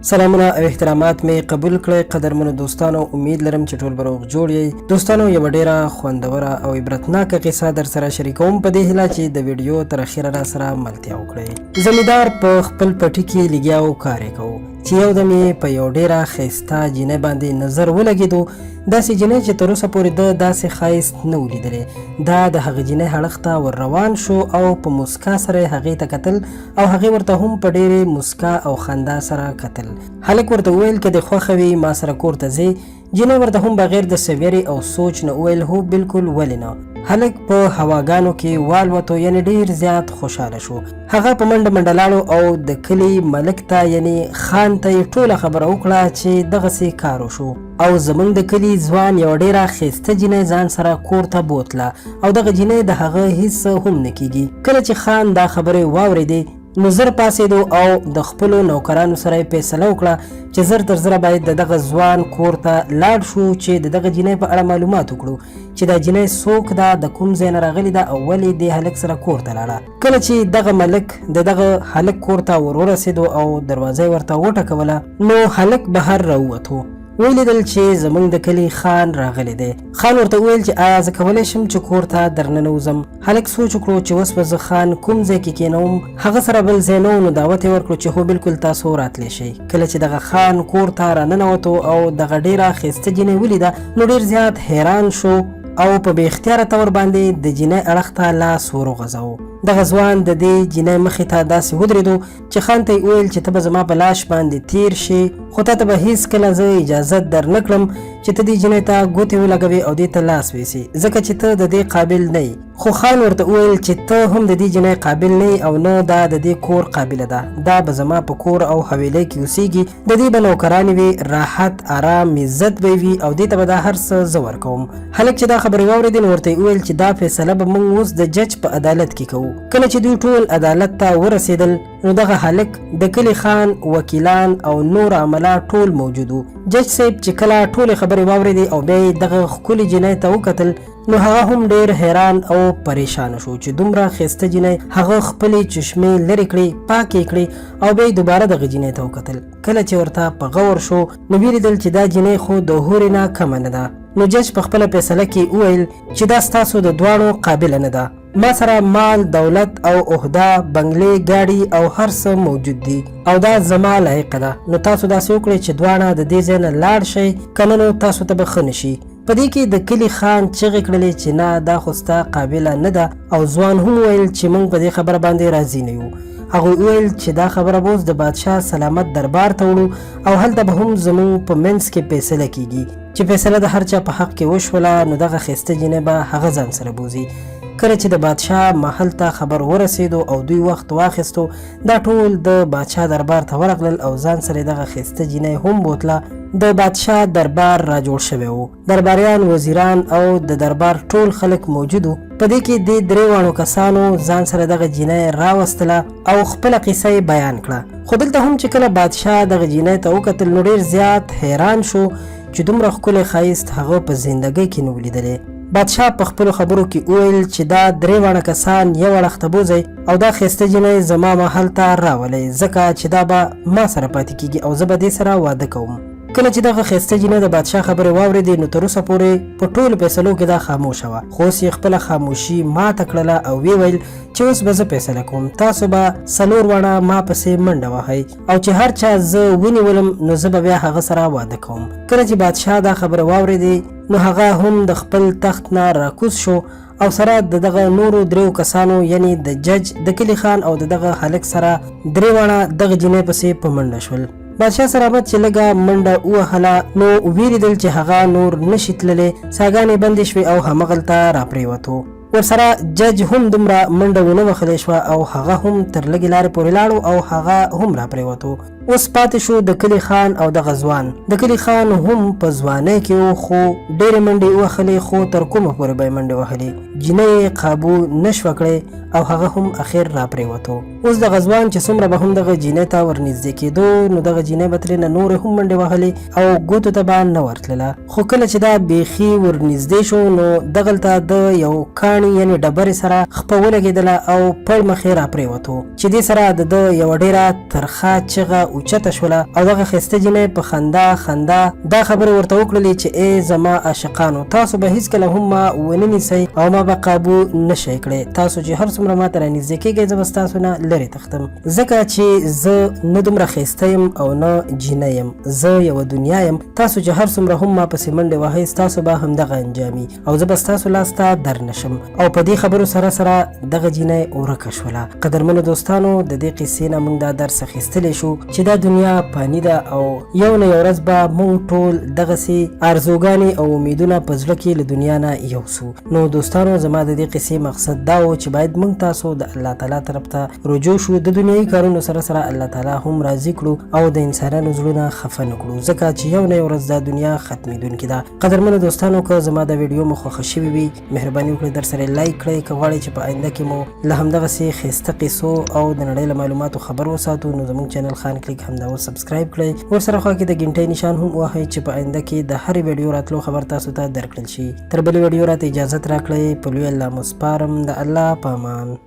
سلامونه او احترامات می قبول کړئ قدرمنو دوستانو، امید لرم چې ټول به روغ جوړ یئ. دوستانو، یوه ډیره خوندوره او عبرتناکه قصه در سره شریکوم، په دې هیله چې د ویډیو تر اخیره را سره ملتیا وکړئ. زمیندار په خپل پټي کې لګیا و، کار یې کوو چې یو دم یې په یو ډیره ښایسته جینۍ باندې نظر ولګېدو، داسې جینۍ چې تر اوسه پورې ده داسې ښایست نه و لیدلی. دا د هغې جینۍ اړخ ته ور روان شو او په موسکا سره یې هغې ته کتل او هغې ورته هم په ډېرې موسکا او خندا سره کتل. هلک ورته وویل، که دې خوښه وي ما سره کور ته ځې؟ جینۍ ورته هم بغیر د څه ویرې او سوچ نه وویل، هو بالکل ولې نه. هلک په هواګانو کې والوتو، یعنې ډېر زیات خوشحاله شو. هغه په منډه منډه لاړو او د کلي ملک ته یعنې خان ته یې ټوله خبره وکړه چې دغسې کار وشو او زمونږ د کلي ځوان یوه ډېره ښایسته جینۍ ځان سره کور ته بوتله او دغه جینۍ د هغه هیڅ څه هم نه کیږي. کله چې خان دا خبرې واورېدې نو زر پاڅېدو او د خپلو نوکرانو سره یې فیصله وکړه چې زر تر زره باید د دغه ځوان کور ته لاړ شو چې د دغه جینۍ په اړه معلومات وکړو چې دا جینۍ څوک ده، د کوم ځای نه راغلې ده او ولې دې هلک سره کور ته لاړه. کله چې دغه ملک د دغه هلک کور ته ور ورسېدو او دروازه یې ورته وټکوله نو هلک بهر راووتو، ولیدل چې زمونږ د کلي خان راغلی دی. خان ورته وویل چې آیا زه کولی شم چې کور ته درننوځم؟ هلک سوچ وکړو چې اوس به زه خان کوم ځای کې کینوم، هغه سره بل ځای نه و، نو دعوت یې ورکړو چې هو بالکل تاسو راتلی شئ. کله چې دغه خان کور ته راننوتو او دغه ډیره ښایسته جینۍ ولیده نو ډیر زیات حیران شو او په بې اختیاره طور باندې د جینۍ اړخ ته لاس وروغځاوه. دغه ځوان د دې جینۍ مخې ته داسې ودرېدو چې خان ته یې وویل چې ته به زما په لاش باندې تیر شې، خو تا ته به هیڅکله زه اجازه در نه کړم چې ته دې جینۍ ته ګوتې ولګوې او دې ته لاس ویسې، ځکه چې ته د دې قابل نه یې. خو خان ورته وویل چې ته هم د دې جینۍ قابل نه یې او نه دا د دې کور قابله ده، دا به زما په کور او حویلۍ کې اوسیږي، د دې به نوکرانې وي، راحت، آرام، عزت به وي او دې ته به دا هر څه زه ورکوم. هلک چې دا خبرې واورېدې نو ورته یې وویل چې دا فیصله به موږ اوس د جج په عدالت کې کوو. کله چې دوی ټول عدالت ته ورسېدل نو دغه هلک، د کلي خان، وکیلان او نور عمله ټول موجود وو. جج صاحب چې کله ټولې خبرې واورېدې او بیا یې دغه ښکلې جینۍ ته وکتل نو هغه هم ډېر حیران او پریشان شو چې دومره ښایسته جینۍ. هغه خپلې چشمې لرې کړې، پاکې یې کړې او بیا یې دوباره دغه جینۍ ته وکتل. کله چې ورته په غور شو نو ویې لیدل چې دا جینۍ خو د هورې نه کمه نه ده. نو جج په خپله فیصله کې وویل چې دا ستاسو د دواړو قابله نه ده، ما سره مال، دولت او عهده، بنګلې، ګاډي او هر څه موجود دي او دا زما لایقه ده، نو تاسو داسې وکړئ چې دواړه د دې ځای نه لاړ شئ، که نه نو تاسو ته به ښه نه شي. په دې کې د کلي خان چغې کړلې چې نه، دا خو ستا قابله نه ده او ځوان هم وویل چې موږ په دې خبره باندې راضي نه یو. هغوی وویل چې دا خبره به اوس د بادشاه سلامت دربار ته وړو او هلته به هم زموږ په منځ کې فیصله کیږي، چې فیصله د هر چا په حق کې وشوله نو دغه ښایسته جینۍ به هغه ځان سره بوځي. کله چې د بادشاه محل ته خبر ورسېدو او دوی وخت واخیستو، دا ټول د بادشاه دربار ته ورغلل او ځان سره دغه ښایسته جینۍ هم بوتله. د بادشاه دربار را جوړ شوی و، درباریان، وزیران او د دربار ټول خلک موجود وو. په دې کې دې درې واړو کسانو ځان سره دغه جینۍ راوستله او خپله قصه یې بیان کړه. خو دلته هم چې کله بادشاه دغه جینۍ ته وکتل نو ډیر زیات حیران شو چې دومره ښکلی ښایست هغه په زندګۍ کې نه و لیدلی. بادشاه په خپلو خبرو کې وویل چې دا درې واړه کسان یو اړخ ته بوځئ او دا ښایسته جینۍ زما محل ته راولئ، ځکه چې دا به ما سره پاتې کیږي او زه به دې سره واده کوم. کله چې دغه ښایسته جینۍ د بادشاه خبرې واورېدې نو تر اوسه پورې په ټولو فیصلو کې دا خاموشه وه، خو اوس یې خپله خاموشي ماته کړله او ویې ویل چې اوس به زه فیصله کوم، تاسو به څلور واړه ما پسې منډه وهئ او چې هر چا زه ونیولم نو زه به بیا هغه سره واده کوم. کله چې بادشاه دا خبره واورېدې نو هغه هم د خپل تخت نه راکوز شو او سره د دغه نورو دریو کسانو یعنی د جج، د کلي خان او د دغه هلک سره درې واړه دغه جینۍ پسې په منډه شول. بادشاه سلامت چې لږه منډه ووهله نو ویریدل چې هغه نور نشي تللی، ساګانې بندې شوې او همغلته راپرېوتو. ورسره جج هم دومره منډه ونه وهلی شوه او هغه هم تر لږې لارې پورې لاړو او هغه هم راپرېوتو. اوس پاتې شو د کلي خان او دغه ځوان. د کلي خان هم په ځوانۍ کې و، خو ډېرې منډې ووهلې، خو تر کومه پورې به یې منډې وهلې، جینۍ یې قابو نه شوه کړی او هغه هم اخر راپرېوتو. اوس دغه ځوان چې څومره به هم دغه جینۍ ته ورنږدې کېدو نو دغه جینۍ به ترېنه نورې هم منډې وهلې او ګوتو ته به نه ورتلله. خو کله چې دا بیخي ورنږدې شو نو دغلته د یو کاڼي یعنې ډبرې سره خپه ولګېدله او پړ مخې راپرېوتو چې دې سره د ده یوه ډېره ترخه چغه اوچته شوله او دغه ښایسته جینۍ په خندا خندا دا خبرې ورته وکړلې چې ای زما عاشقانو، تاسو به هیڅکله هم ما ونه نیسئ او ما به قابو نه شئ کړی. تاسو چې هر څومره ماته رانږدې کېږئ، زه به ستاسو نه لرې تښتم، ځکه چې زه نه دومره ښایسته یم او نه جینۍ یم، زه یوه دنیا یم. تاسو چې هر څومره هم ما پسې منډې وهئ، ستاسو به همدغه انجام وي او زه به ستاسو لاس ته در نه شم. او په دې خبرو سره سره دغه جینۍ ورکه شوله. قدرمنو دوستانو، د دې قصې نه موږ دا درس اخیستلی شو چې دا دنیا پانی ده او یو نه یو ورځ به موږ ټول دغسې ارزوګانې او امیدونه په زړه کې له دنیا نه یوسو. نو دوستانو، زما د دې قصې مقصد دا و چې باید موږ تاسو د الله تعالی طرف ته رجوع شو، د دنیوي کارونو سره سره الله تعالی هم راضي کړو او د انسانانو زړونه خفه نه کړو، ځکه چې یو نه یو ورځ دا دنیا ختمېدونکې ده. قدرمنو دوستانو، که زما دا ویډیو مو خوښه شوې وي، مهرباني وکړئ در سره لایک کړئ. که غواړئ چې په آینده کې مو له همدغسې ښایسته قصو او د نړۍ له معلوماتو خبر وساتو، نو زموږ چینل خان کلیک همدا اوس سبسکرایب کړئ. ورسره خوا کې د ګنټۍ نشان هم ووهئ چې په آینده کې د هرې ویډیو راتلو خبر تاسو ته درکړل شي. تر بلې ویډیو راته اجازت راکړئ، په لوی الله مو سپارم، د الله په امان.